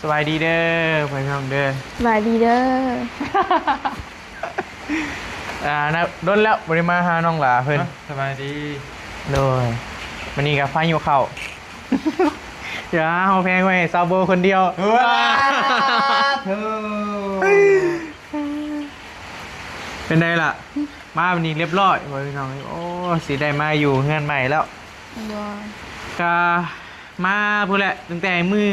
ສະບາຍດີເດີພໍ່ແມ່ພີ່ນ້ອງເດີ. ສະບາຍດີເດີ. ອ່າ ນະ ດົນແລ້ວບໍ່ໄດ້ມາຫານ້ອງຫຼ້າເພິ່ນ. ສະບາຍດີ. ໂດຍ. ມື້ນີ້ກໍພາຍຸເຂົ້າ. ຢ່າ ເຮົາແພງໄວ້ໃຫ້ຊາວໂບຄົນດຽວ. ວ້າ ໂທ້ ເປັນໃດລະ? ມາມື້ນີ້ລຽບຮ້ອຍ ພໍ່ແມ່ພີ່ນ້ອງ. ໂອ້ ຊິໄດ້ມາຢູ່ເຮືອນໃໝ່ແລ້ວ. ໂດຍ. ກະມາພຸ້ນແຫຼະ ຕັ້ງແຕ່ມື້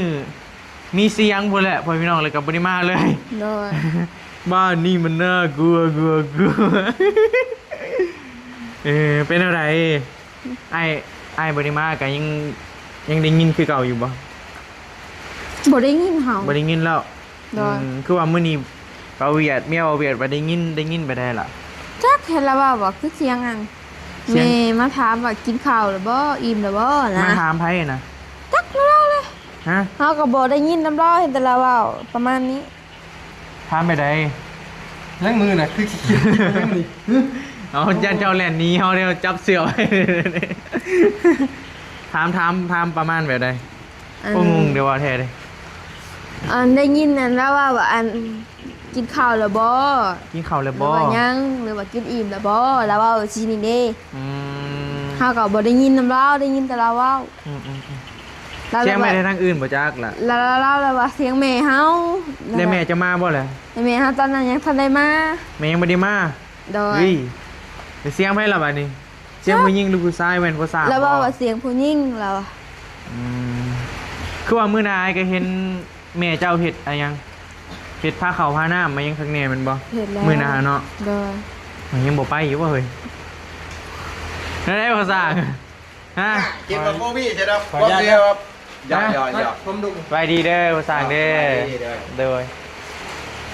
ມີສຽງພຸ້ນແຫຼະ ພໍ່ແມ່ພີ່ນ້ອງ ແລ້ວກໍບໍ່ໄດ້ມາເລີຍ. ໂດຍ. ບ້ານນີ້ມັນໜ້າກົວ ກົວ ກົວ. ເອີ ເປັນແນວໃດ? ອ້າຍ ອ້າຍບໍ່ໄດ້ມາກໍຍັງ ຍັງໄດ້ຍິນຄືເກົ່າຢູ່ບໍ່? ບໍ່ໄດ້ຍິນເຮົາ. ບໍ່ໄດ້ຍິນແລ້ວ. ໂດຍ. ອືມ ຄືວ່າມື້ນີ້ເວົ້າຫວຽດ ເມຍເວົ້າຫວຽດວ່າໄດ້ຍິນ ໄດ້ຍິນໄປໄດ້ລະ? ຈັກ ເຫັນລາວເວົ້າວ່າຄືສຽງອັນ ສຽງ ແມ່ມາຖາມວ່າກິນເຂົ້າແລ້ວບໍ່ ອີ່ມແລ້ວບໍ່ນະ. ມາຖາມໃຜນະ? ຈັກລາວເລີຍ. ຮະ? ເຮົາກໍບໍ່ໄດ້ຍິນນຳລາວ ເຫັນແຕ່ລາວເວົ້າປະມານນີ້. ຖາມແບບໃດ? ຍັງມືນະ ຄືຂີ້ຂຽດຍັງນີ້. ເອົາ ຢ້ານເຈົ້າແລ່ນໜີເຮົາເດ້ ຈັບເສື້ອໄວ້. ຖາມ ຖາມ ຖາມປະມານແບບໃດ? ອັນ ໂອ້ ງົງເດ້ ວ່າແທ້ເດ້. ອັນ ໄດ້ຍິນອັນລາວເວົ້າວ່າ ອັນ ກິນເຂົ້າແລ້ວບໍ່? ກິນເຂົ້າແລ້ວບໍ່? ຫຼືວ່າຍັງ ຫຼືວ່າກິນອີ່ມແລ້ວບໍ່? ລາວເວົ້າຊີ້ນີ້ເດ້. ອືມ ເຮົາກໍບໍ່ໄດ້ຍິນນຳລາວ ໄດ້ຍິນແຕ່ລາວເວົ້າ. ອືມໆໆ. ລາວ ສຽງມາແຕ່ທາງອື່ນບໍ່ຈັກລະ? ລາວ ລາວ ລາວ ລາວວ່າສຽງແມ່ເຮົາ. ແລ້ວແມ່ຈະມາບໍ່ລະ? ແມ່ເຮົາຕອນນັ້ນຍັງທັນໄດ້ມາ. ແມ່ຍັງບໍ່ໄດ້ມາ? ໂດຍ. ເຮີ້ຍ ແຕ່ສຽງໃຜລະບາດນີ້? ສຽງຜູ້ຍິງຫຼືຜູ້ຊາຍ? ແມ່ນຜູ້ຊາຍ ລາວເວົ້າວ່າສຽງຜູ້ຍິງ ລາວວ່າ. ອືມ ຄືວ່າມື້ໜ້າອ້າຍກໍເຫັນແມ່ເຈົ້າເຮັດອາຫຍັງ ເຮັດພາເຂົ້າພານ້ຳມາຫຍັງຄັກແນ່ແມ່ນບໍ່? ເຮັດແລ້ວ ມື້ໜ້າເນາະ. ໂດຍ. ມັນຍັງບໍ່ໄປຢູ່ບໍ່ເຮີ້ຍ? ແນວໃດພໍ່ສ້າງ? ຮະ? ກິນບັກໂມມີໃຊ່ດອກ. ຄວາມເດີ. ຢອກໆໆ. ສະບາຍດີເດີພໍ່ສ້າງເດີ. ໂດຍ.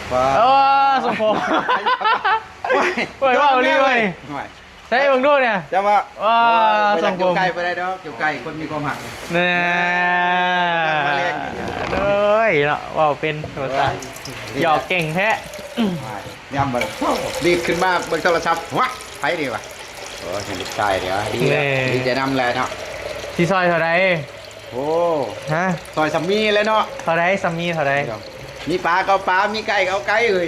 ໂອ້ ສົມພົງ. ໂອ້ຍ ເວົ້າອີ່ຫຼີເວີຍ. ໃສ່ເບິ່ງດູນີ້ ຈະວ່າ ວ້າ ໂອ້ຍ ບໍ່ຢາກຢູ່ໃກ້ປານໃດດອກ ຢູ່ໃກ້ຄົນມີຄວາມຮັກ. ແນ່ ໂອ້ຍເນາະ ເວົ້າເປັນ ວ່າຊັ້ນ ຫຍອກເກັ່ງແທ້. ຍາມບັດ ໂອ້ ດີດຂຶ້ນມາເບິ່ງໂທລະສັບ ຫວະ ໃຜນີ້ຫວະ? ໂອ້ຍ ເຫັນລູກຊາຍເດ້ ດີແລ້ວ ດີໃຈນຳແຫຼະເນາະ. ຊິຊ່ອຍເທົ່າໃດ? ໂອ້ ຮະ? ຊ່ອຍສ່ຳນີ້ແຫຼະເນາະ. ເທົ່າໃດ? ສ່ຳນີ້ເທົ່າໃດ? ມີປາກໍເອົາປາ ມີໄກ່ກໍເອົາໄກ່ເອີຍ.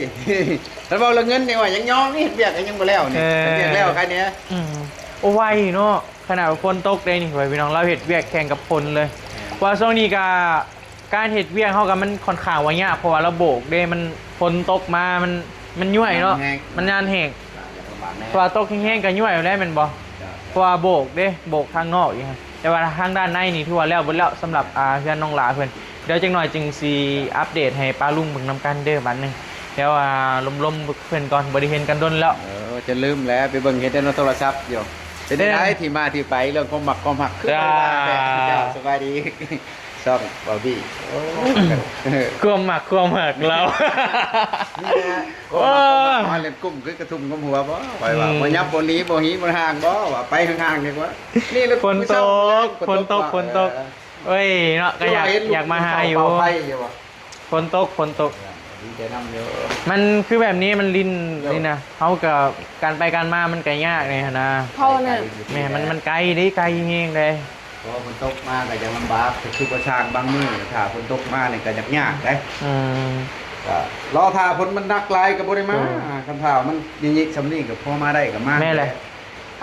ຄັນເວົ້າເລື່ອງເງິນນີ້ວ່າຍັງຍອມນີ້ ເຮັດວຽກກໍຍັງບໍ່ແລ້ວນີ້. ເອີ ເຮັດວຽກແລ້ວໃຄແດ່. ອືມ ໂອ້ ໄວເນາະ ຂະໜາດວ່າຝົນຕົກເດ້ນີ້ ພໍ່ແມ່ພີ່ນ້ອງ ລາວເຮັດວຽກແຂ່ງກັບຝົນເລີຍ. ເພາະວ່າຊ່ວງນີ້ກໍ ການເຮັດວຽກເຮົາກໍມັນຂ້ອນຂ້າງວ່າຍາກ ເພາະວ່າລະບົບເດ້ ມັນ ຝົນຕົກມາ ມັນ ມັນຍ້ວຍເນາະ ມັນຍານແຫ້ງ. ຖ້າວ່າຕົກແຮງໆກໍຍ້ວຍແລ້ວແມ່ນບໍ່? ເພາະວ່າໂບກເດ້ ໂບກທາງນອກອີກ. ແຕ່ວ່າທາງດ້ານໃນນີ້ຖືວ່າແລ້ວເບິດແລ້ວ ສຳລັບ ອ່າ ເຮືອນນ້ອງຫຼ້າເພິ່ນ. ດຽວຈັກໜ້ອຍຈຶ່ງຊິອັບເດດໃຫ້ປ້າລຸງເບິ່ງນຳກັນເດີບາດໜຶ່ງ. ດຽວ ອ່າ ລົມໆເພິ່ນກ່ອນ ບໍ່ໄດ້ເຫັນກັນດົນແລ້ວ. ເອີ ຈະລືມແລ້ວ ໄປເບິ່ງເຫັນແຕ່ໃນໂທລະສັບຢູ່. ເປັນຈັ່ງໃດ ເອີ ທີ່ມາທີ່ໄປ ເລື່ອງຄວາມມັກຄວາມຮັກ ຄື ອ່າ ໄປວ່າແຕ່ ເຈົ້າ ສະບາຍດີ. ຊ່ອງບາບີ ໂອ້ ຄວາມມັກຄວາມຮັກລາວ ນີ້ແຫຼະ ຄວາມມັກຄວາມຮັກ ມາເຫຼັ້ນກຸ້ມຄືກະທຸ່ມກັບຫົວບໍ່? ຂ້ອຍວ່າ ອືມ ບໍ່ຫຍັບບໍ່ໜີບໍ່ຫີບໍ່ຫ່າງບໍ່? ວ່າໄປຫ່າງໆດີກວ່າ. ນີ້ລະ ຝົນຕົກ ຝົນຕົກ ຝົນຕົກ ເອີ ໂອ້ຍເນາະ ກໍຢາກ ຢາກມາຫາຢູ່. ຝົນຕົກ ຝົນຕົກ ດີໃຈນຳຢູ່. ມັນຄືແບບນີ້ ມັນຫຼິ້ນນີ້ນະ ເຮົາກໍ ການໄປການມາມັນກໍຍາກແດ່ຫັ້ນນະ. ເຮົານະ ແມ່ນ ມັນ ມັນໄກເດ້ ໄກແຮງເດ້. ເພາະວ່າຝົນຕົກມາກໍຍັງລຳບາກ ຄືວ່າຊ່າງບາງມື້ ຖ້າຝົນຕົກມານີ້ກໍຍາກໆເດ້. ອືມ ກໍລໍຖ້າຝົນມັນໜັກຫຼາຍກໍບໍ່ໄດ້ມາ. ເອີ ຄັນຖ້າມັນຍິກໆຊ່ຳນີ້ກໍພໍມາໄດ້ກໍມາ. ແມ່ນແຫຼະ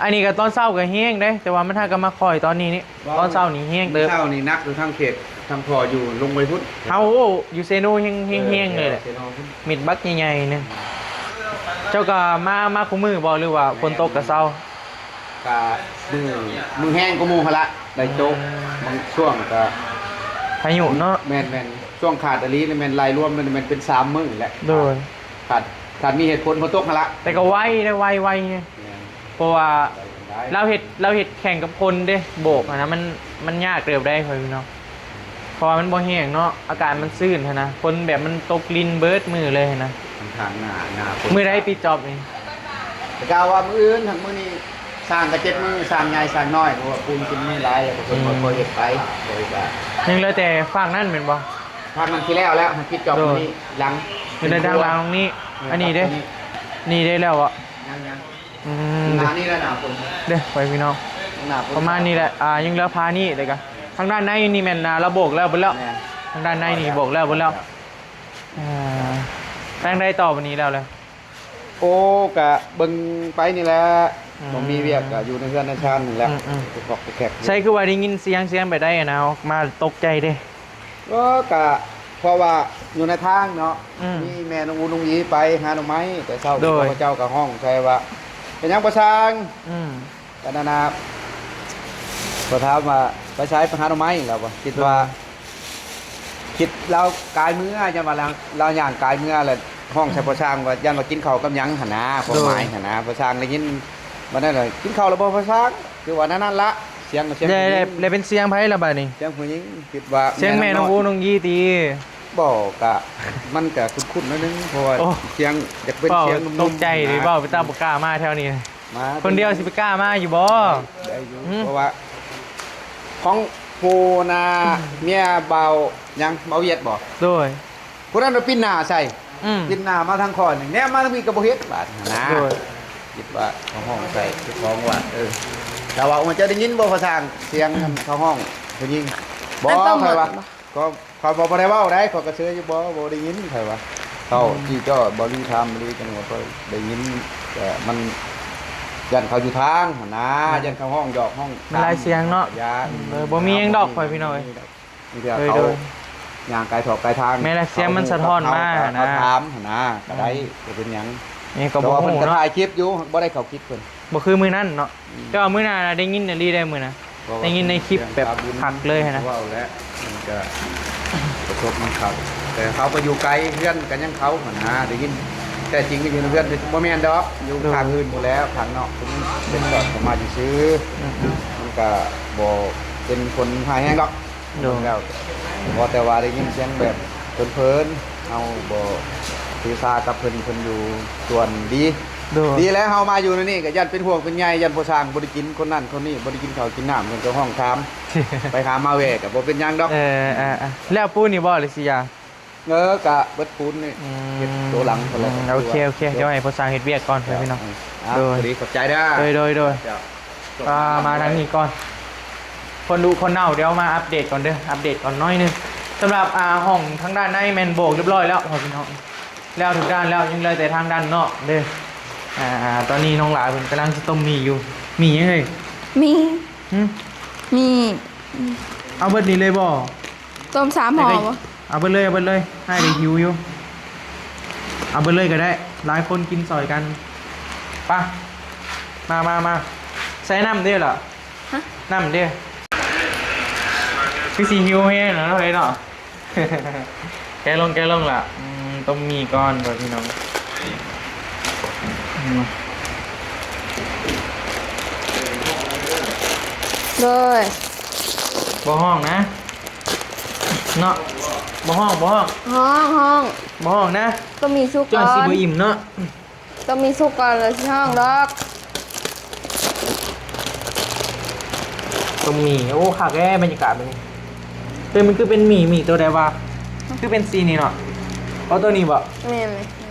ອັນນີ້ກໍຕອນເຊົ້າກໍແຮງເດ້ ແຕ່ວ່າມັນຫາກໍມາຄ່ອຍຕອນນີ້ນີ້. ຕອນເຊົ້ານີ້ແຮງເຕີບ. ເຊົ້ານີ້ໜັກຢູ່ທາງເຂດ ທາງພໍ່ຢູ່ລົງໄປພຸ້ນ. ເຮົາຢູ່ເຊໂນແຮງ ແຮງໆເລີຍແຫຼະ ເຊໂນພຸ້ນ ເມັດບັກໃຫຍ່ໆໜຶ່ງ. ເຈົ້າກໍມາ ມາຄູ່ມື້ບໍ່ ຫຼືວ່າຝົນຕົກກໍເຊົາ? ກະມື້ ມື້ແຮງກວ່າໝູ່ຫັ້ນລະ ໄດ້ໂຕະ. ອືມ ບາງຊ່ວງກະພາຍຸເນາະ. ແມ່ນໆ ຊ່ວງຂາດອີ່ຫຼີນີ້ແມ່ນໄລ່ລວມແມ່ນ ແມ່ນເປັນສາມມື້ແຫຼະ. ໂດຍ ຂາດ ຂາດມີເຫດຜົນ ຝົນຕົກຫັ້ນລະ. ແຕ່ກໍໄວເດ້ ໄວໆ. ແມ່ນ ເພາະວ່າ ໄດ້ ລາວເຮັດ ລາວເຮັດແຂ່ງກັບຄົນເດ້ ໂບກຫັ້ນນະ ມັນ ມັນຍາກເຕີບໃດ໋ ພໍ່ແມ່ພີ່ນ້ອງ. ເພາະວ່າມັນບໍ່ແຫ້ງເນາະ ອາກາດມັນຊື້ນຫັ້ນນະ ຝົນແບບມັນຕົກລິນເບິດມື້ເລີຍຫັ້ນນະ. ທາງໜ້າ ໜ້າຝົນ ມື້ໃດປິດຈອບນີ້? ກະວ່າມື້ອື່ນ ຫາກມື້ນີ້ຊ່າງກະເຈັດມື້ ຊ່າງໃຫຍ່ຊ່າງນ້ອຍ ເພາະວ່າປູນກິນມີຫຼາຍ ແລ້ວກໍເພິ່ນ ອືມ ບໍ່ຄ່ອຍເຮັດໄປ. ໂດຍກະຍັງເຫຼືອແຕ່ຟາກນັ້ນແມ່ນບໍ່? ຟາກນັ້ນທີ່ແລ້ວແລ້ວ ຫາກປິດຈອບມື້ນີ້ ຫຼັງ ຢູ່ໃນທາງຫຼັງນີ້. ເອີ ອັນນີ້ເດ້ ນີ້ໄດ້ແລ້ວບໍ່? ຍັງໆ ອືມ ໜ້ານີ້ແຫຼະໜ້າຝົນເດ້ ພໍ່ແມ່ພີ່ນ້ອງ ປະມານນີ້ແຫຼະ. ອ່າ ຍັງເຫຼືອພານີ້ ແລ້ວກະທາງດ້ານໃນນີ້ແມ່ນ ອ່າ ລະບົກແລ້ວເບິດແລ້ວ. ແມ່ນ ທາງດ້ານໃນນີ້ບອກແລ້ວເບິດແລ້ວ. ເອີ ທາງໃດຕໍ່ບັດນີ້ແລ້ວແຫຼະ? ໂອ້ ກະເບິ່ງໄປນີ້ແຫຼະ. ອືມ ບໍ່ມີວຽກກະຢູ່ໃນເຮືອນໃນຊານນີ້ແຫຼະ. ອືມໆ ກະຄອກກະແຄກ. ໃສຄືວ່າໄດ້ຍິນສຽງ ສຽງແບບໃດຫັ້ນນະ? ມາຕົກໃຈເດ້. ເອີ ກະເພາະວ່າຢູ່ໃນທາງເນາະ. ອືມ ມີແມ່ນ້ອງອູນ້ອງອີໄປຫາໜໍ່ໄມ້ແຕ່ເຊົ້າ. ໂດຍ ເຂົາເຈົ້າກະຮ້ອງໃສ່ວ່າ ເປັນຫຍັງພໍ່ຊ່າງ? ອືມ ກະນັ້ນນະ ກໍຖາມວ່າໄປໃສ ໄປຫາໜໍ່ໄມ້. ລາວວ່າຄິດວ່າ ໂດຍ ຄິດລາວກາຍເມືອ ຢ້ານວ່າລາວ ລາວຍ່າງກາຍເມືອ ແລ້ວຮ້ອງໃສ່ພໍ່ຊ່າງວ່າ ຢ້ານວ່າກິນເຂົ້າກັບຫຍັງຫັ້ນນະ ຄວາມໝາຍຫັ້ນນະ. ໂດຍ ພໍ່ຊ່າງໄດ້ຍິນບັດນັ້ນລະ ກິນເຂົ້າແລ້ວບໍ່ພໍ່ຊ່າງ? ຄືວ່ານັ້ນ ນັ້ນລະ ສຽງ ສຽງຜູ້ຍິງ. ແລ້ວເປັນສຽງໃຜລະບາດນີ້? ສຽງຜູ້ຍິງ. ຄິດວ່າສຽງແມ່ນ້ອງອູນ້ອງອີຕິ? ບໍ່ ກະ ມັນກະຄຸ້ນໆໜ້ອຍໜຶ່ງ ເພາະວ່າ ໂອ້ ສຽງຢາກເປັນສຽງໜຸ່ມໆ. ເວົ້າຕົກໃຈເດ້ ເວົ້າໄປຕາມບໍ່ກ້າມາແຖວນີ້. ມາຄົນດຽວຊິໄປກ້າມາຢູ່ບໍ່? ໄດ້ຢູ່ ອືມ ເພາະວ່າຂອງຜູ້ນາ ເມຍບ່າວຫຍັງ ບ່າວຫວຽດບໍ່? ໂດຍ ຜູ້ນັ້ນນະປິ່ນໜ້າໃສ່. ອືມ ປິ່ນໜ້າມາທາງຂ້ອຍນີ້ ແນມມາທາງພີ້ກະບໍ່ເຫັນບາດຫັ້ນນະ. ໂດຍ ຄິດວ່າເຂົາຮ້ອງໃສ່ເຈົ້າຂອງວ່າ ເອີ ລາວວ່າ ໂອ້ ເຈົ້າໄດ້ຍິນບໍ່ພໍ່ຊ່າງ ສຽງເຂົາຮ້ອງຜູ້ຍິງ? ບໍ່ ຂ້ອຍວ່າ ຂ້ອຍບໍ່ ບໍ່ໄດ້ເວົ້າໃດ ຂ້ອຍກະເຊີຍຢູ່. ບໍ່ ບໍ່ໄດ້ຍິນ ຂ້ອຍວ່າ. ເຂົາ ອືມ ຈີ້ຈໍ່ ບໍ່ລີຖາມ ບໍ່ລີຈັ່ງວ່າ ຂ້ອຍໄດ້ຍິນ ແຕ່ມັນຢ້ານເຂົາຢູ່ທາງຫັ້ນນະ. ແມ່ນ ຢ້ານເຂົາຮ້ອງຢອກຮ້ອງ ມັນຫຼາຍສຽງເນາະ. ຢ່າ ອືມ ເອີ ບໍ່ມີຫຍັງດອກ ຂ້ອຍພີ່ນ້ອງເອີຍ. ມີແຕ່ເຂົາ ໂດຍ ຍ່າງກາຍຖອກກາຍທາງ. ແມ່ນແຫຼະ ສຽງມັນສະທ້ອນມາຫັ້ນນະ ເຂົາຮູ້ ເຂົາຖາມຫັ້ນນະ ກະໄດ້ ອືມ ກະເປັນຫຍັງ. ນີ້ກະບໍ່ຮູ້ເນາະ ແຕ່ວ່າເພິ່ນກະຖ່າຍຄລິບຢູ່ ບໍ່ໄດ້ເຂົ້າຄລິບເພິ່ນ. ບໍ່ຄືມື້ນັ້ນເນາະ. ອືມ ແຕ່ວ່າມື້ໜ້າໄດ້ຍິນອີ່ຫຼີໄດ໋ມື້ນະ. ໄດ້ຍິນໃນຄລິບແບບຄັກເລີຍຫັ້ນນະ. ເວົ້າແລ້ວມັນກະປະສົບມັນຄັກ ແຕ່ເຂົາກະຢູ່ໄກ ເຮືອນກະຍັງເຂົາຫັ້ນນະ ໄດ້ຍິນ. ແທ້ຈິງກະຢູ່ໃນເຮືອນ ບໍ່ແມ່ນດອກ ຢູ່ ໂດຍ ຂ້າງອື່ນພຸ້ນແຫຼະ ຂ້າງນອກພຸ້ນ ເປັນຕອດເຂົ້າມາຊື່ໆ. ອືມໆ ມັນກະບໍ່ເປັນຜົນຮ້າຍແຮງດອກ. ໂດຍ ແລ້ວ ບໍ່ແຕ່ວ່າໄດ້ຍິນສຽງແບບເພີນໆ ເຮົາບໍ່ຖືສາກັບເພິ່ນ ເພິ່ນຢູ່ສ່ວນດີ. ໂດຍ ດີແລ້ວ ເຮົາມາຢູ່ໃນນີ້ກະຢ້ານເປັນຫ່ວງເປັນໃຍ ຢ້ານພໍ່ຊ່າງບໍ່ໄດ້ກິນ ຄົນນັ້ນຄົນນີ້ບໍ່ໄດ້ກິນເຂົ້າກິນນ້ຳ ເພິ່ນກະຮ້ອງຖາມ ໄປຫາມາແວ່ກະບໍ່ເປັນຫຍັງດອກ. ເອີ ເອີ ເອີ ແລ້ວປູນນີ້ບໍ່ ຫຼືຊິຢາ? ເອີ ກະເບິດປູນນີ້. ອືມ ເຮັດໂຕຫຼັງພຸ້ນແຫຼະ. ອືມ ໂອເຄ ໂອເຄ ດຽວໃຫ້ພໍ່ຊ່າງເຮັດວຽກກ່ອນ ເຈົ້າ ພີ່ນ້ອງ. ອືມ ໂດຍ ດີ ຂອບໃຈເດີ. ໂດຍ ໂດຍ ໂດຍ ເຈົ້າ. ອ່າ ມາທາງນີ້ກ່ອນ ຄົນດຸຄົນເນົ່າ ດຽວມາອັບເດດກ່ອນເດີ ອັບເດດກ່ອນໜ້ອຍໜຶ່ງ. ສຳລັບ ອ່າ ຫ້ອງທາງດ້ານໃນແມ່ນໂບກຮຽບຮ້ອຍແລ້ວ ພໍ່ພີ່ນ້ອງ ແລ້ວທຸກດ້ານແລ້ວ ຍັງເຫຼືອແຕ່ທາງດ້ານນອກເດີ. ອ່າ ຕອນນີ້ນ້ອງຫຼາເພິ່ນກຳລັງຊິຕົ້ມໝີ່ຢູ່. ໝີ່ຫຍັງເອີຍ? ໝີ່ ຫື? ໝີ່ ເອົາເບິດນີ້ເລີຍບໍ່? ຕົ້ມສາມຫໍ່ບໍ່? ເອົາເບິດເລີຍ ເອົາເບິດເລີຍ ອ້າຍກະຫິວຢູ່. ເອົາເບິດເລີຍກະໄດ້ ຫຼາຍຄົນກິນຊ່ອຍກັນ. ປະ ມາ ມາ ມາ. ໃສ່ນ້ຳເດ້ລະ? ຮະ? ນ້ຳເດ້? ຄືຊິຫິວແຮງນະເນາະ ເອີຍເນາະ. ແກະລົງ ແກະລົງລະ. ອືມ ຕົ້ມໝີ່ກ່ອນ ພໍ່ພີ່ນ້ອງ. ອືມ ໂດຍ ບໍ່ຮ້ອງນະ ເນາະ ບໍ່ຮ້ອງ ບໍ່ຮ້ອງ ຮ້ອງ ຮ້ອງ ບໍ່ຮ້ອງນະ. ຕົ້ມໝີ່ສຸກກ່ອນ ເຈົ້າຊິບໍ່ອີ່ມເນາະ. ຕ້ອງມີສຸກກ່ອນແລ້ວຊິຮ້ອງດອກ. ຕ້ອງມີ ໂອ້ ຄັກແທ້ບັນຍາກາດມື້ນີ້. ແຕ່ມັນຄືເປັນໝີ່ ໝີ່ໂຕໃດວະ? ຄືເປັນສີນີ້ເນາະ. ເອົາໂຕນີ້ບໍ່? ແມ່ນເລີຍ.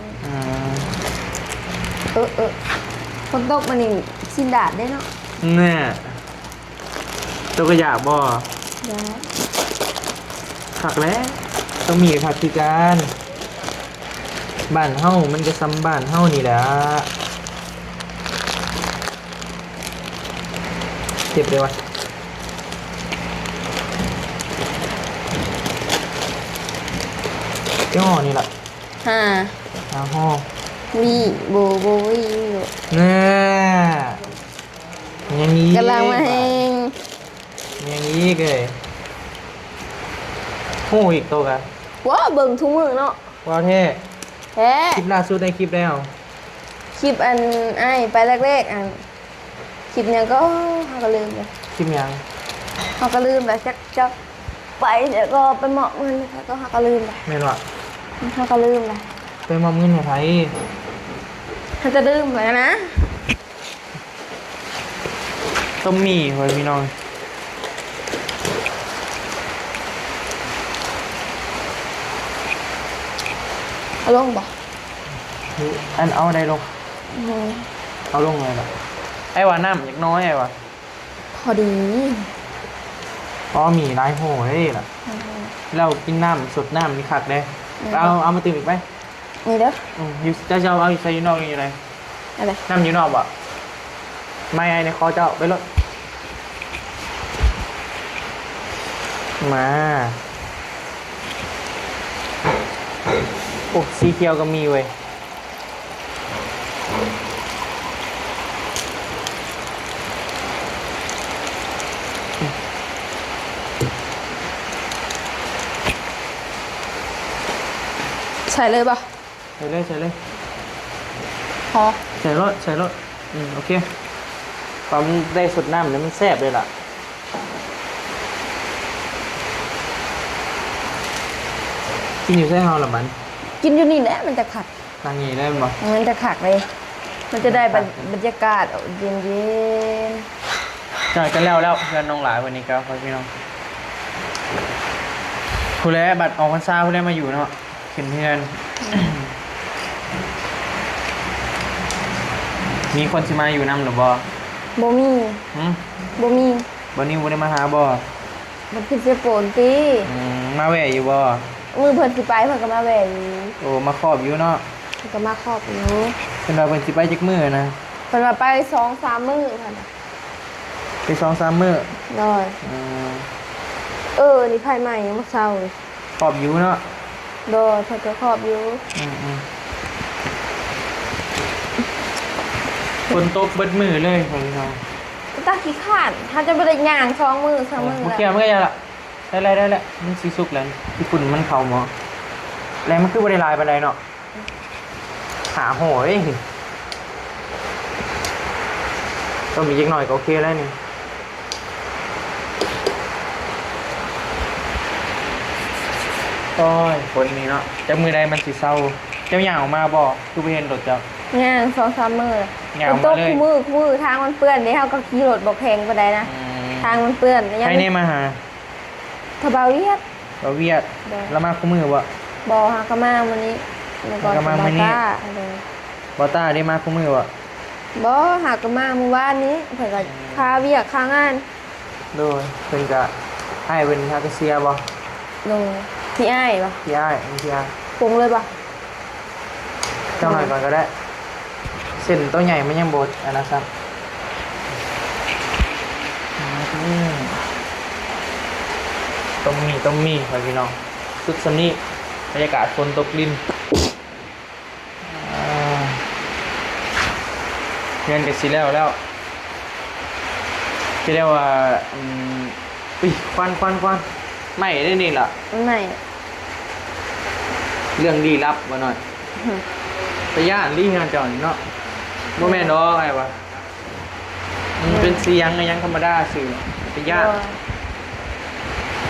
ອືມ ເອີ ເອີ ຝົນຕົກມື້ນີ້ຊິນດາດເດ້ເນາະ. ແນ່. ເຈົ້າກໍຢາກບໍ່? ຢາກ. ຄັກແຫຼະ ຕ້ອງມີຄັກຄືກັນ. ບ້ານເຮົາມັນກໍສ່ຳບ້ານເຮົານີ້ແຫຼະ. ເຈັບເດ້ວະ. ເຈົ້ານີ້ລະ ຫ້າ ຫ້າຫໍ່. ວີ ໂບ ໂບ ວີ ວີ. ແນ່. ຍັງອີກ ກຳລັງມາແຮງ. ຍັງອີກເອີຍ. ຮູ້ອີກໂຕກະ ວ້າ ເບິ່ງທຸກມື້ເນາະ. ວ່າແທ້. ແທ້. ຄລິບລ່າສຸດໃນຄລິບແລ້ວ. ຄລິບອັນອ້າຍໄປແລກໆ ອັນ ຄລິບຫຍັງກໍ ເຮົາກໍລືມເລີຍ. ຄລິບຫຍັງ? ເຮົາກໍລືມແລ້ວ ຈັກ ຈັກໄປ ແລ້ວກໍໄປມອບເງິນໃຫ້ໃຜກໍ ເຮົາກໍລືມແລ້ວ. ແມ່ນຫວາ? ເຮົາກໍລືມແລ້ວ. ໄປມອບເງິນໃຫ້ໃຜ? ເຮົາກໍລືມແລ້ວນະ. ຕົ້ມໝີ່ ພໍ່ແມ່ພີ່ນ້ອງ. ເອົາລົງບໍ່? ອັນ ເອົາໄດ້ລົງ. ອືມ ເອົາລົງເລີຍລະ. ອ້າຍວ່ານ້ຳຈັກໜ້ອຍ ອ້າຍວ່າ. ພໍດີ. ອໍ ໝີ່ຫຼາຍຫໍ່ເດ້ລະ. ອືມ. ແລ້ວກິນນ້ຳ ສົດນ້ຳນີ້ຄັກເດ້. ອືມ ເອົາ ເອົາມາຕື່ມອີກໄປ. ນີ້ເດີ. ອືມ ຢູ່ ເຈົ້າ ເຈົ້າເອົາຢູ່ໃສ? ຢູ່ນອກຫຼືຢູ່ໃນ? ອັນໃດ? ນ້ຳຢູ່ນອກບໍ່? ໄມ້ໃນຄໍເຈົ້າ ໄປໂລດ. ມາ. ໂອ້ ສີຂຽວກໍມີເວີຍ. ໃສ່ເລີຍບໍ່? ໃສ່ເລີຍ ໃສ່ເລີຍ. ພໍ ໃສ່ໂລດ ໃສ່ໂລດ. ອືມ ໂອເຄ. ຄວາມໄດ້ສົດນ້ຳນີ້ມັນແຊບເລີຍລະ. ກິນຢູ່ໃສເຮົາລະບັດ? ກິນຢູ່ນີ້ແຫຼະ ມັນຈະຄັກ. ນັ່ງນີ້ໄດ້ບໍ່? ມັນຈະຄັກເດ້ ມັນຈະໄດ້ບັນ ບັນຍາກາດເຢັນໆ. ຈອຍກັນແລ້ວ ແລ້ວເຮືອນນ້ອງຫຼາຍ ວັນນີ້ກໍພໍ່ແມ່ພີ່ນ້ອງ ຜູ້ແລ ບັດອອກພັນສາຜູ້ແລມາຢູ່ເນາະ ຂຶ້ນເຮືອນ. ມີຄົນຊິມາຢູ່ນຳຫຼືບໍ່? ບໍ່ມີ. ຫື? ບໍ່ມີ. ບໍ່ນິວບໍ່ໄດ້ມາຫາບໍ່? ມັນຄືເສຍໂປນຕິ. ອືມ ມາແວ່ຢູ່ບໍ່? ມື້ເພິ່ນຊິໄປເພິ່ນກໍມາແວ່ຢູ່. ໂອ້ ມາຄອບຢູ່ເນາະ. ເພິ່ນກໍມາຄອບຢູ່. ເພິ່ນວ່າເພິ່ນຊິໄປຈັກມື້ນະ? ເພິ່ນວ່າໄປສອງສາມມື້ເພິ່ນວ່າ. ໄປສອງສາມມື້? ໂດຍ. ອືມ ເອີ ນີ້ໄຟໄໝ້ຍັງບໍ່ເຊົາ. ຄອບຢູ່ເນາະ. ໂດຍ ເພິ່ນກໍຄອບຢູ່. ອືມໆ ຝົນຕົກເບິດມື້ເລີຍພໍ່ພີ່ນ້ອງ. ຕາຂີ້ຄ້ານ ເຮົາຈະບໍ່ໄດ້ຍ່າງສອງມື້ສາມມື້. ບໍ່ກ່ຽວ ມັນກໍຢ່າລະ ໄດ້ແລ້ວ ໄດ້ແລ້ວ ມັນຊິສຸກແລ້ວ ຂີ້ຝຸ່ນມັນເຂົ້າໝໍ້ ແລ້ວມັນຄືບໍ່ໄດ້ຫຼາຍປານໃດເນາະ. ຫາໂຫຍ ຕົ້ມອີກຈັກໜ້ອຍກໍໂອເຄແລ້ວນີ້. ໂອ້ຍ ຝົນນີ້ເນາະ ຈັກມື້ໃດມັນຊິເຊົາ. ເຈົ້າຍ່າງອອກມາບໍ່? ຄືບໍ່ເຫັນລົດເຈົ້າ. ຍ່າງສອງສາມມື້. ຍ່າງອອກມາເລີຍ. ຝົນຕົກຄູ່ມື້ ຄູ່ມື້ ທາງມັນເປື້ອນເດ້ ເຮົາກໍຂີ່ລົດບໍ່ແຂງປານໃດນະ. ອືມ ທາງມັນເປື້ອນ. ໃຜແນ່ມາຫາ? ທະບ່າວວຽດ. ບ່າວວຽດ. ໂດຍ. ລາວມາຄູ່ມື້ບໍ່? ບໍ່ ຫາກໍມາມື້ນີ້ ແລ້ວກໍມາມື້ນີ້. ໂດຍ. ບ່າວຕ້າໄດ້ມາຄູ່ມື້ບໍ່? ບໍ່ ຫາກໍມາມື້ວານນີ້ ເພິ່ນກໍຄາວຽກຄາງານ. ໂດຍ. ເພິ່ນກະ ອ້າຍເພິ່ນຫາກະເຊຍບໍ່? ໂດຍ. ພີ່ອ້າຍບໍ່? ພີ່ອ້າຍ ພີ່ອ້າຍ. ປຸງເລີຍບໍ່? ຈັກໜ້ອຍກ່ອນກໍໄດ້ ເສັ້ນໂຕໃຫຍ່ມັນຍັງບໍ່ອັນນັ້ນຊ້ຳ. ອືມ ຕົ້ມໝີ່ ຕົ້ມໝີ່ ພໍ່ພີ່ນ້ອງ ສຸດສ່ຳນີ້ ບັນຍາກາດຝົນຕົກລິນ. ອ່າ ເຮືອນກໍຊິແລ້ວແລ້ວ ຈະໄດ້ວ່າ ອືມ ອຸ້ຍ ຄວັນ ຄວັນ ຄວັນ ໄໝ້ເດ້ນີ້ລະ ໄໝ້ ເລື່ອງລີ້ລັບບໍ່ນ້ອຍ. ຫື ຕາຢ້ານລີ້ເຮືອນເຈົ້ານີ້ເນາະ. ບໍ່ແມ່ນດອກ ອ້າຍວ່າ ມັນເປັນສຽງອີ່ຫຍັງທຳມະດາຊື່ ໄປຢ້ານ.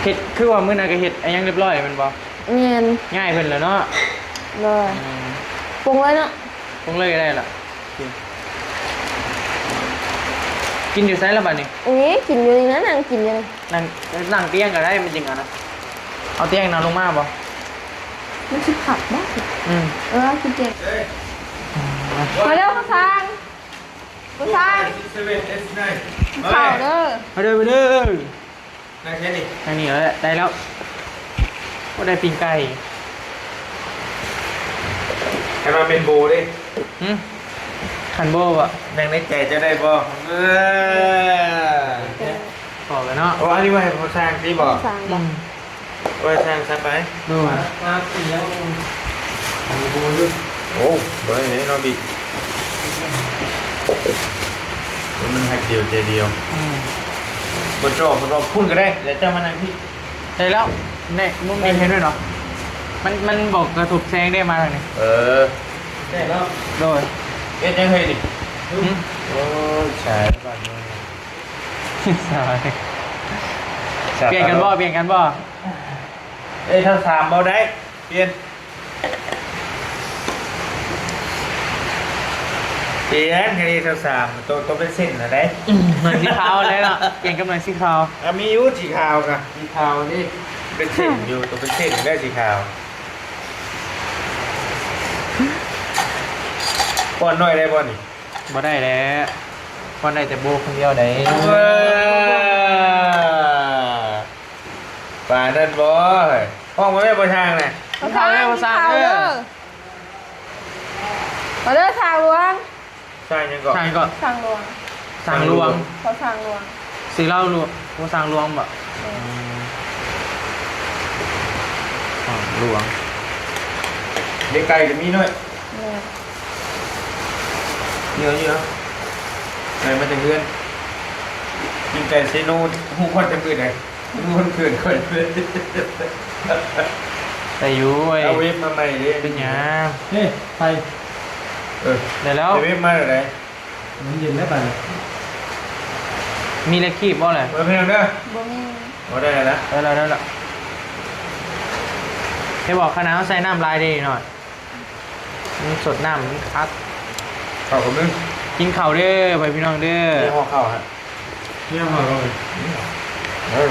ເຮັດ ຄືວ່າມື້ນັ້ນກໍເຮັດອີ່ຫຍັງຮຽບຮ້ອຍແມ່ນບໍ່? ແມ່ນ. ຍ້າຍເພິ່ນແລ້ວເນາະ. ໂດຍ. ອືມ ປົງເລີຍເນາະ. ປົງເລີຍກໍໄດ້ລະ. ໂອເຄ ກິນຢູ່ໃສລະບັດນີ້? ນີ້ ກິນຢູ່ນີ້ນະ ນັ່ງກິນຢູ່ນີ້. ນັ່ງ ນັ່ງຕຽງກໍໄດ້ ມັນຈຶ່ງອັນນະ ເອົາຕຽງນັ້ນລົງມາບໍ່? ມັນຊິຄັກບໍ່? ອືມ ເອີ ກິນຕຽງ. ມາເດີພໍ່ຊ່າງ ພໍ່ຊ່າງ ກິນເຂົ້າເດີ. ມາເດີ ມາເດີ. ນັ່ງແຄ່ນີ້ ນັ່ງນີ້ແຫຼະ ໄດ້ແລ້ວ. ໂອ້ ໄດ້ປີ້ງໄກ່. ຄັນວ່າແມ່ນໂບເດ້. ຫື ຄັນໂບບໍ່? ນັ່ງໃນໃຈເຈົ້າໄດ້ບໍ່? ເອີ ພໍແລ້ວເນາະ. ໂອ້ ອັນນີ້ວ່າໃຫ້ພໍ່ຊ່າງຕິບໍ່? ອືມ ໂອ້ຍ ຊ່າງຊະໄປ. ໂດຍ. ໂອ້ ບໍ່ໄດ້ເນາະບິ ມັນຮັກດຽວໃຈດຽວ. ອືມ ບໍ່ຈອບ ບໍ່ຈອບ ພຸ້ນກໍໄດ້ ແລ້ວເຈົ້າມານັ່ງພີ້. ໄດ້ແລ້ວ ນີ້ ມຸມນີ້ເຫັນດ້ວຍເນາະ. ມັນ ມັນບໍ່ກະທົບແສງເດ້ ມາທາງນີ້. ເອີ ໄດ້ແລ້ວ. ໂດຍ. ເຮັດຫຍັງເຮີ້ຍນີ້? ຫື ໂອ້ຍ ສາຍບາດນີ້ ສາຍ ປ່ຽນກັນບໍ່? ປ່ຽນກັນບໍ່? ເອີ ທັງສາມບໍ່ໄດ້ ປ່ຽນ ປ່ຽນ ເຮັດທັງສາມ ໂຕ ໂຕເປັນເສັ້ນນະໄດ໋. ອືມ ໜ່ວຍສີຂາວແລ້ວເນາະ ປ່ຽນກັບໜ່ວຍສີຂາວ. ອ່ະ ມີຢູ່ສີຂາວກະ ສີຂາວນີ້ເປັນເສັ້ນຢູ່ ໂຕເປັນເສັ້ນແລ້ວສີຂາວ. ປ້ອນໜ້ອຍໄດ້ບໍ່ນີ້? ບໍ່ໄດ້ແຫຼະ ປ້ອນໄດ້ແຕ່ໂບຄົນດຽວໄດ໋. ເອີ. ປານນັ້ນບໍ່? ຫ້ອງມາແມ່ນບໍ່ຊ່າງນະ. ກິນເຂົ້າເດີ ບໍ່ຊ່າງເດີ. ມາເດີຊ່າງຫຼວງ. ຊ່າງຫຍັງເກາະ? ຊ່າງຫຍັງເກາະ? ຊ່າງຫຼວງ. ຊ່າງຫຼວງ. ພໍ່ຊ່າງຫຼວງ. ຊື່ລາວຫຼວງ ພໍ່ຊ່າງຫຼວງບໍ່? ແມ່ນ. ອືມ ຊ່າງຫຼວງ. ເດັກໄກ່ກໍມີດ້ວຍ. ແມ່ນ. ເຍອະຢູ່ເນາະ. ໄກ່ມາແຕ່ເຮືອນ. ກິນໄກ່ເຊໂນ ຮູ້ຄວັນແຕ່ມື້ໃດ? ຮູ້ຄວັນເກີດຂ້ອຍເລີຍ. ໄດ້ຢູ່ເວີຍ. ເອົາເວັບມາໃໝ່ເດ້. ເປັນຫຍັງ? ເອີ ໄປ. ເອີ ໄດ້ແລ້ວ. ໄດ້ເວັບມາແລ້ວໃດ? ມັນເຢັນແລ້ວບາດນີ້. ມີເຫຼັກຄີບບໍ່ແຫຼະ? ເປີດເພງເດີ. ບໍ່ມີ. ບໍ່ໄດ້ແລ້ວ. ໄດ້ແລ້ວ ໄດ້ແລ້ວ. ເຮັດບໍ່? ຂະໜາດເຮົາໃສ່ນ້ຳຫຼາຍເດ້ໜ້ອຍ. ມັນສົດນ້ຳ ມັນຄັກ. ເຂົ້າກັບມື. ກິນເຂົ້າເດີ ພໍ່ແມ່ພີ່ນ້ອງເດີ. ເຮັດຫໍ່ເຂົ້າຮະ. ເຮັດຫໍ່ເຂົ້າ. ເອີ.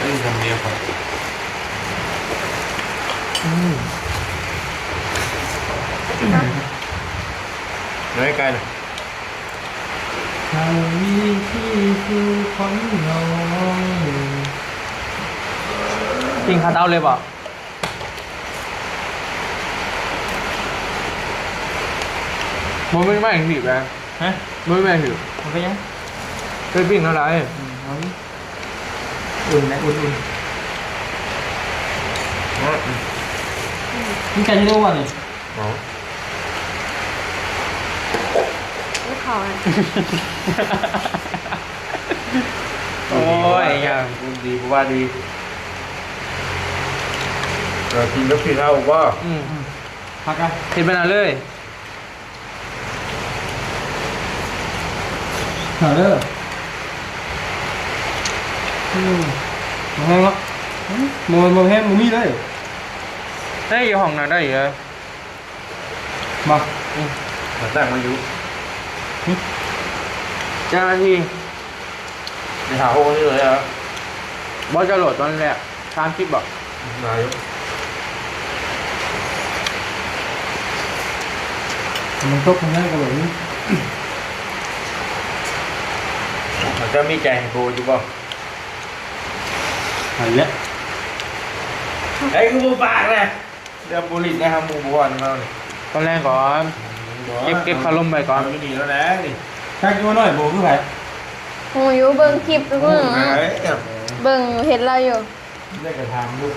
ອັນນີ້ຄຳດຽວ. ອືມ. ໄດ້ໄກ່ນະ. ກິນຄາເຕົາເລີຍບໍ່? ບໍ່ມີໄມ້ຫີບແລ້ວ. ຮະ? ບໍ່ມີໄມ້ຫີບ. ມັນເປັນຫຍັງ? ໄປປີ້ງເທົ່າໃດ? ອືມ ເອົາ ອຸ່ນແຫຼະ ອຸ່ນໆ. ອືມ ມີໄກ່ທີ່ເລີຍບໍ່ນີ້? ເອົາ ເຂົ້າ. ໂອ້ຍ ຫຍັງ ບຸນດີ ບໍ່ວ່າດີ. ເອີ ກິນກັບຂີ້ເຫຼົ້າບໍ່? ອືມ ພັກກະ ເຮັດໄປນະເລີຍ. ເຂົ້າເດີ. ອືມ ບໍ່ແພງເນາະ. ບໍ່ ບໍ່ແພງ ບໍ່ມີເລີຍ. ເອີຍ ຢູ່ຫ້ອງນັ້ນໄດ້ເອີ. ມາ ອືມ ມາຕັ້ງມາຢູ່. ຫຶ ເຈົ້າໜ້າທີ່ ໄປຫາໂຮງນີ້ເລີຍອະ. ບໍ່ ຈະໂຫຼດຕອນແລກ ສາມສິບບໍ? ໄດ້ຢູ່. ມັນຕົກທາງໃດກໍແບບນີ້. ເຈົ້າມີໃຈໃຫ້ໂບຢູ່ບໍ່? ຫັ້ນແຫຼະ. ເຮີ້ຍ ຄືບໍ່ປາກນະ? ເລື່ອງບຸລິດໄດ້ຫາໝູ່ບໍ່ວ່ານຳເຮົານີ້. ຕອນແລກກ່ອນ ອືມ ບໍ່ ເກັບ ເກັບຄາລົມໄວ້ກ່ອນ. ເອົາຢູ່ນີ້ແລ້ວແຫຼະນີ້. ຈັກຢູ່ນ້ອຍໂບຄືໃຜ? ຮູ້ຢູ່ ເບິ່ງຄລິບທຸກມື້. ໂອ້ຍ ເບິ່ງເຫັນລາວຢູ່. ໄດ້ກະຖາມຢູ່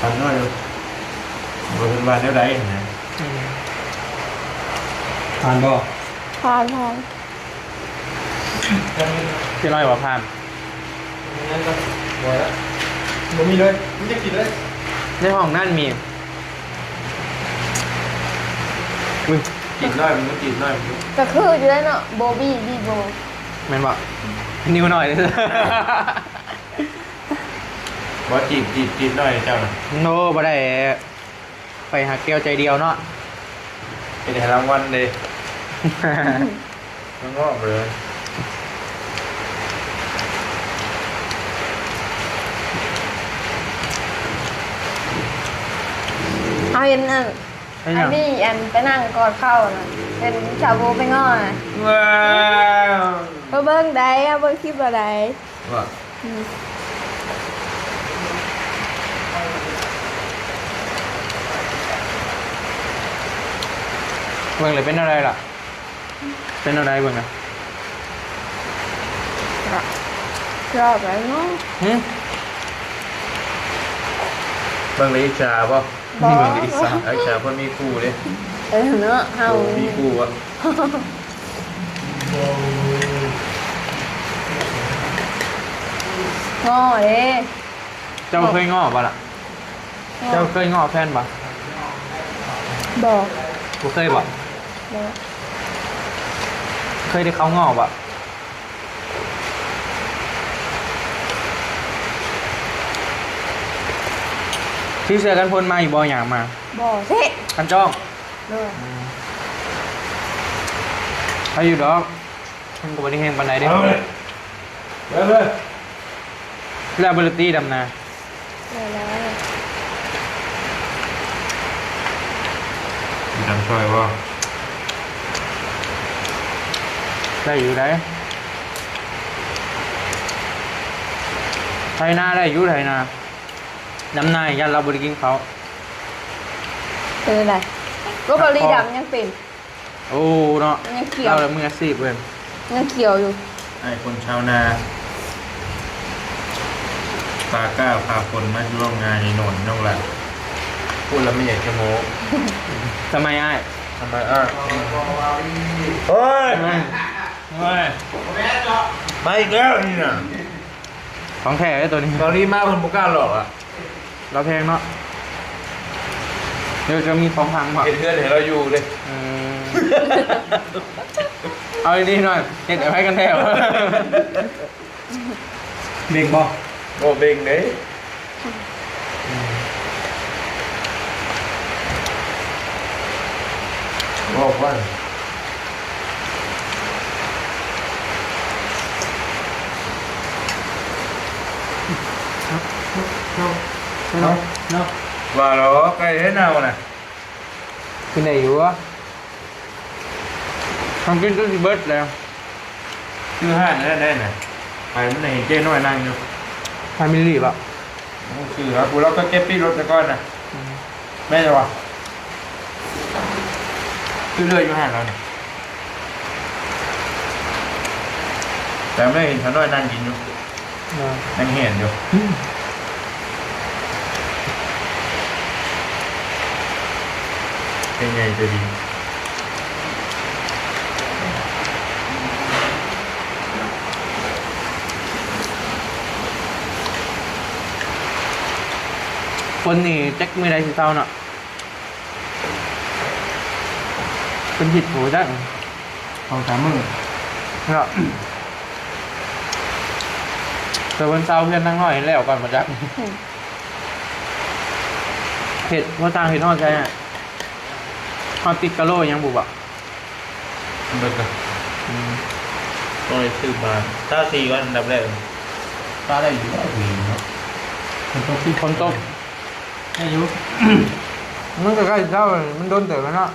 ຖາມນ້ອຍຢູ່ ບໍ່ເຫັນວ່າແນວໃດຫັ້ນນະ. ອືມ ຜ່ານບໍ່? ຜ່ານ ຜ່ານ. ເຈົ້ານ້ອຍວ່າຜ່ານ. ບໍ່ມີເລີຍ ມີແຕ່ກິນເລີຍ. ໃນຫ້ອງນັ້ນມີ ອຸ້ຍ ຈີບນ້ອຍມັນ ຈີບນ້ອຍມັນ. ກະຄືຢູ່ເດ້ເນາະ ໂບບີ ບີໂບ ແມ່ນບໍ່? ນິ້ວນ້ອຍ. ບໍ່ ຈີບ ຈີບ ຈີບນ້ອຍເຈົ້ານະ. ໂນ ບໍ່ໄດ້. ຂ້ອຍຮັກແກ້ວໃຈດຽວເນາະ. ເຮັດໃຫ້ລາງວັນເດ້. ມັນງອກເລີຍ. ເຮົາເຫັນອັນ ເຮັດຫຍັງ? ອັນນີ້ ອັນໄປນັ່ງກອດເຂົ້ານະ ເປັນສາວໂບໄປງໍ້ນະ. ວ້າວ ເບິ່ງໃດ໋ ເບິ່ງຄລິບລາວໃດ໋. ວ່າ ອືມ ເບິ່ງແລ້ວເປັນແນວໃດລະ? ເປັນແນວໃດເບິ່ງນະ? ລອບແລ້ວເນາະ. ຫຶ ເບິ່ງແລ້ວອິດສາບໍ່? ບໍ່ ເບິ່ງແລ້ວອິດສາ. ອິດສາເພິ່ນມີຄູ່ເດ້. ເອີເນາະ ເຮົາ ໂອ້ ມີຄູ່ອະ. ງໍ້ເດ້. ເຈົ້າເຄີຍງໍ້ບໍ່ລະ? ງໍ້. ເຈົ້າເຄີຍງໍ້ແຟນບໍ່? ບໍ່. ບໍ່ເຄີຍບໍ່? ບໍ່. ເຄີຍໄດ້ເຂົາງໍ້ບໍ່? ຖືເສື້ອກັນຝົນມາຢູ່ບໍ່? ຍ່າງມາ. ບໍ່ເທະ. ຄັນຈ້ອງ. ໂດຍ. ອືມ ໄດ້ຢູ່ດອກ. ມັນກໍບໍ່ໄດ້ແຮງປານໃດເດ້. ເອົາເລີຍ ເອົາເລີຍ. ແລ້ວບໍ່ໄດ້ຕີດຳນາ. ແລ້ວ ມີດຳຊ່ອຍບໍ່? ໄດ້ຢູ່ໃດ. ໄຖນາໄດ້ຢູ່ ໄຖນາ ດຳນາຢ້ານລາວບໍ່ໄດ້ກິນເຂົ້າ. ເປັນຈັ່ງໃດ? ໂອ້ ເກົາຫຼີດຳຍັງເປັນ. ໂອ້ເນາະ ຍັງຂຽວ ລາວລະມືອາຊີບເວີຍ ຍັງຂຽວຢູ່. ອ້າຍຄົນຊາວນາ ພາກ້າພາຄົນມາຢູ່ໂຮງງານນີ້ໂນນນ້ອງຫຼ້າ ພູດລະໄມ່ຢາກຈະໂມ້. ສະໄໝອ້າຍ ສະໄໝອ້າຍ. ໂອ້ຍ ໂອ້ຍ ມາອີກແລ້ວນີ້ນະ. ຂອງແທ້ເດ້ໂຕນີ້ ເກົາຫຼີມາເພິ່ນບໍ່ກ້າຫຼອກລະ. ລາວແພງເນາະ ດຽວຈະມີຂອງພັງບໍ່? ເຮັດເຮືອນໃຫ້ລາວຢູ່ເດ້. ເອີ ເອົາດີໆໜ້ອຍ ເຮັດໃຫ້ໃຜກັນແທ້? ເບັງບໍ່? ບໍ່ເບັງເດ້. ບອກວ່າ ເນາະ ເນາະ ວ່າແລ້ວ ໄກ່ເຮັດໜາວນະ ກິນໄດ້ຢູ່ວະ? ທຳກິນຈົນຊິເບິດແລ້ວ. ຊື່ຮ້ານນັ້ນໄດ້ນະ ໄປມັນໄດ້ເຫັນເຈ້ນ້ອຍນັ່ງຢູ່. ແຟມິລີບໍ່? ໂອ້ ຊື່ລະ ຜູ້ລາວກໍເກັບປີ້ລົດແຕ່ກ່ອນນະ. ອືມ ແມ່ນບໍ່? ຄືເລືອກຢູ່ຮ້ານລາວນະ ແຕ່ແມ່ເຫັນຂານ້ອຍນັ່ງກິນຢູ່. ເນາະ ຍັງເຫັນຢູ່. ອືມ ເປັນໃຫຍ່ໂຕດີ. ຄົນນີ້ຈັກມື້ໃດຊິເຊົາເນາະ. ເປັນທິດໂຫຈັກ ສອງສາມມື້ເນາະ. ແຕ່ເພິ່ນເຊົາເຮືອນນາງນ້ອຍແລ້ວກ່ອນບໍ່ຈັກ. ອືມ ເຮັດ ບໍ່ຊ່າງເຮັດຮອດໃສ ຮອດຕິດກະໂລຍັງບໍ່ບອກ. ເບິດລະ. ອືມ ຕ້ອງໄດ້ຊື້ບານ ຊາວສີ່ກ່ອນອັນດັບແລກ. ຊາໄດ້ຢູ່ ດີເນາະ. ຝົນຕົກ ຝົນຕົກ ໄດ້ຢູ່ ມັນກໍໃກ້ເຊົ້າ ມັນດົນເຕີບແລ້ວເນາະ.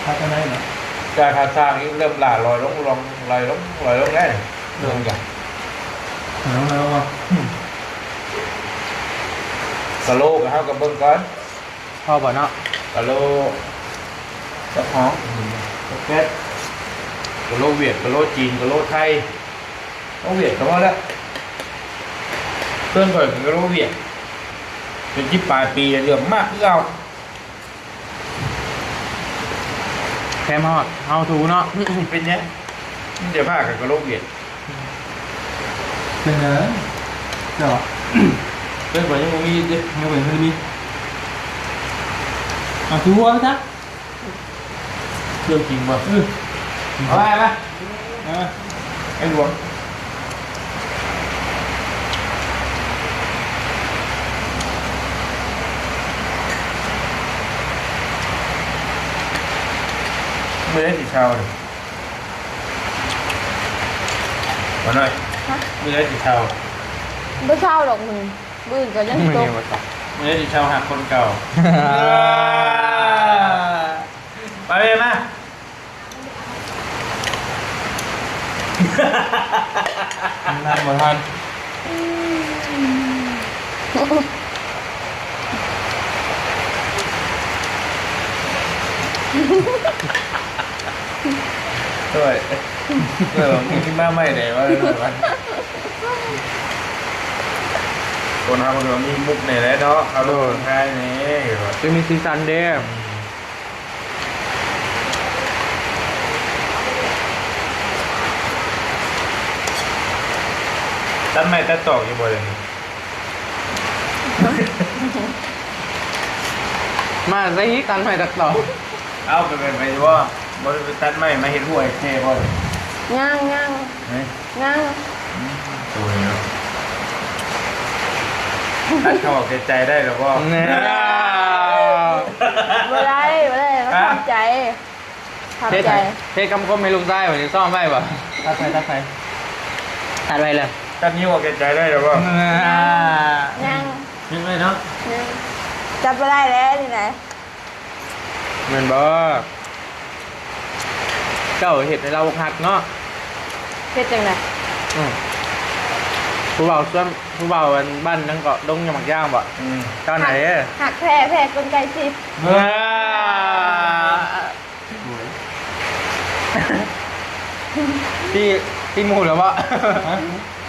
ພາກັນໄດ້ເນາະ ການຫາສ້າງນີ້ເລີ່ມຫຼ້າລອຍລົງ ລອຍລົງ ລອຍລົງແລ້ວ. ເລີ່ມກະ ເອົາແລ້ວວ່າ ກະໂລກະເຮົາກະເບິ່ງກ່ອນ ພໍບໍ່ເນາະ. ກະໂລ ຈັກຫອມ ຈັກແກັດ ກະໂລຫວຽດ ກະໂລຈີນ ກະໂລໄທ. ໂອ ຫວຽດກະພໍແລ້ວ ເພື່ອນຂ້ອຍກະໂລຫວຽດ ເປັນສິບປາຍປີແລ້ວ ເຫຼືອມາກຄືເກົ່າ. ແຖມຮອດເຮົາຖູເນາະ. ເປັນຫຍັງ? ມັນຈະພາກັນກະໂລກຫວຽດ. ເປັນຫຍັງ? ເຈົ້າ ເພິ່ນກໍຍັງບໍ່ມີເດ້. ຍັງບໍ່ທັນມີ. ເອົາຖູຫົວຊະ. ເລື່ອງຈິງບໍ່? ເອີ ເອົາໄປ ໄປ ເອົາໄປ ໄອ້ຫຼວງ. ມື້ໃດຊິເຊົານີ້ ບ່າວນ້ອຍ? ຮະ? ມື້ໃດຊິເຊົາ? ບໍ່ເຊົາດອກມື້ ມື້ອື່ນກໍຍັງຕົກ. ມື້ໃດຊິເຊົາຮັກຄົນເກົ່າ? ມາເວີຍມາ. ນັ່ງບໍ່ທັນ. ໂອ້ຍ ເອີ ມີທີ່ມາໃໝ່ໄດ້ວ່າ ຄົນເຮົາມັນກໍມີມຸກແດ່ແຫຼະເນາະ ເຮົາລົງ ໂດຍ ທ້າຍນີ້ ຄືມີສີສັນເດ້. ຕັດໄມ້ຕັດຕອກຢູ່ບໍ່ດຽວນີ້? ມາໃສ່ຮີດຕັດໄມ້ຕັດຕອກ. ເອົາ ໄປ ໄປ ໄປຢູ່ບໍ່? ບໍ່ໄດ້ໄປຕັດໄມ້ມາເຮັດຮົ້ວເຮັດແພບໍ່? ຍັງ ຍັງ ເອີ ຍັງ ອືມ ໂອ້ຍເນາະ ຕັດເຂົ້າອອກແຕ່ໃຈໄດ້ແລ້ວບໍ່? ແນ່ ບໍ່ໄດ້ ບໍ່ໄດ້ ຮະ? ຂອບໃຈ ຂອບໃຈ. ເຮັດຄຳຄົມໃຫ້ລູກຊາຍ ຊິຊ້ອມໄວ້ບໍ່? ຕັດໄປ ຕັດໄປ ຕັດໄວ້ເລີຍ. ຕັດນິ້ວອອກແຕ່ໃຈໄດ້ແລ້ວບໍ່? ຍັງ ຍັງ ຍັງໄວ້ເນາະ ຍັງ ຈັບບໍ່ໄດ້ແລ້ວນີ້ນະ. ແມ່ນບໍ່? ເຈົ້າເຮັດໃຫ້ລາວອົກຫັກເນາະ. ເຮັດຈັ່ງໃດ? ອືມ ຜູ້ບ່າວຊວນ ຜູ້ບ່າວອັນບ້ານນັ້ນກໍດົງຫຍັງໝາກຢ່າງບໍ່? ອືມ ເຈົ້າໄຫນເອີຍ? ຮັກແທ້ແພ້ຄົນໃກ້ຊິດ. ເອີ ໂອ້ຍ ຕີ ຕີໝູ່ແລ້ວບໍ່? ຮະ?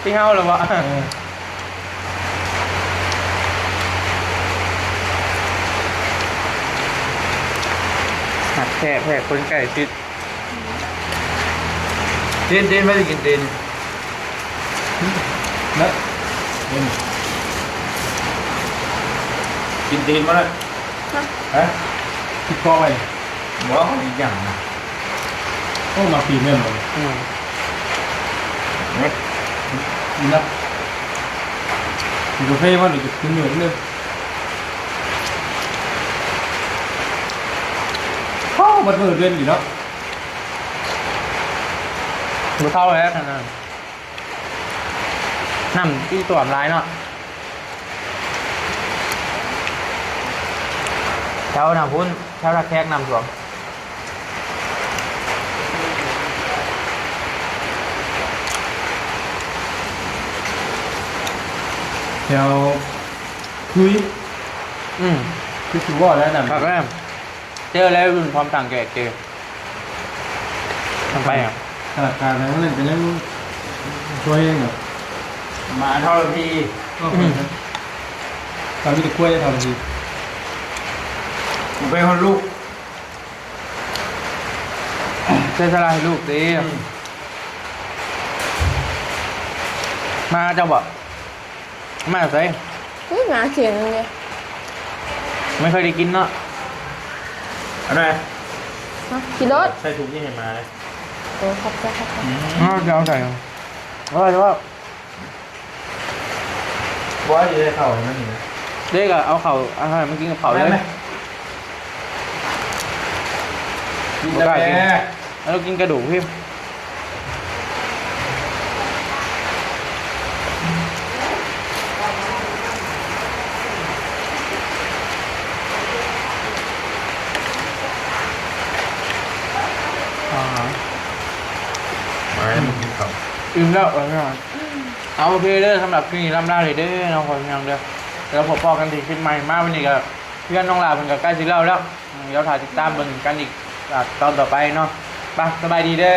ຕີເຮົາແລ້ວບໍ່? ເອີ ຮັກແທ້ແພ້ຄົນໃກ້ຊິດ. ຕີນ ຕີນ ໃຜຊິກິນຕີນ? ເນາະ ກິນ ກິນຕີນບໍ່ລະ? ຮະ? ຮະ? ຄິດພໍໄວ້ ບໍ່ ອີກຢ່າງນະ. ໂອ້ ມັກຕີນແມ່ນບໍ່? ອືມ ເນາະ ກິນນະ ກິນກາເຟບໍ່ ຫຼືກິນເໜືອກເດີ? ໂອ້ ມັນເປີດເວັນຢູ່ເນາະ. ບໍ່ເທົ່າແລ້ວຂະໜາດ ນ້ຳທີ່ຖ້ວມຫຼາຍເນາະ. ແຖວນະພຸ້ນ ແຖວທ່າແຂກນ້ຳຖ້ວມ. ແຖວຄຸຍ ອືມ ຄືຊິເວົ້າແລ້ວນະ ຄັກແລ້ວ. ເຈີແລ້ວລຸ້ນພ້ອມທາງແກກເຈີ ທາງໄປອະ ຂະໜາດການນັ້ນກໍຍັງຊ່ວຍເອງເນາະ. ໝາທໍລະພີ ອືມ ມັນມີແຕ່ຄວາຍທໍລະພີ ໄປຮອດລູກ ເສຍສະຫຼະໃຫ້ລູກຕິ. ອືມ ມາເຈົ້າບໍ່? ມາຈາກໃສ? ນີ້ນາຂຽນເດ້ ໄມ່ເຄີຍໄດ້ກິນເນາະ. ອັນໃດ? ຮະ? ກິນໂລດ ໃສ່ຖົງນີ້ໃຫ້ໝາເດ້. ໂອ້ ຂອບໃຈ ຂອບໃຈ. ອືມ ເອົາ ຈະເອົາໃສ່ ເອົາໄວ້ ເອົາໄວ້. ບໍ່ ຊິໄດ້ເຂົ້າໃຫ້ມັນນີ້ນະ. ເດ້ ກໍເອົາເຂົ້າ ອາຫານມາກິນກັບເຂົ້າເລີຍ. ແມ່ນ ແມ່ນ. ກິນແຕ່ແມ່ ແລ້ວກິນກະດູກພີ້. ອາຫານ ໄປກິນເຂົ້າ ອີ່ມແລ້ວ ເອີ. ເອົາ ໂອເຄເດີ ສຳລັບຄລິບນີ້ລ່ຳລາເລີຍເດີເນາະ ພໍ່ແມ່ພີ່ນ້ອງເດີ. ແລ້ວພົບພໍ້ກັນທີ່ຄລິບໃໝ່. ມາວັນນີ້ກໍເພື່ອນນ້ອງຫຼ້າເພິ່ນກໍໃກ້ຊິແລ້ວແລ້ວ ດຽວຖ້າຕິດຕາມເບິ່ງກັນອີກ ອາ ຕອນຕໍ່ໄປເນາະ. ໄປ ສະບາຍດີເດີ.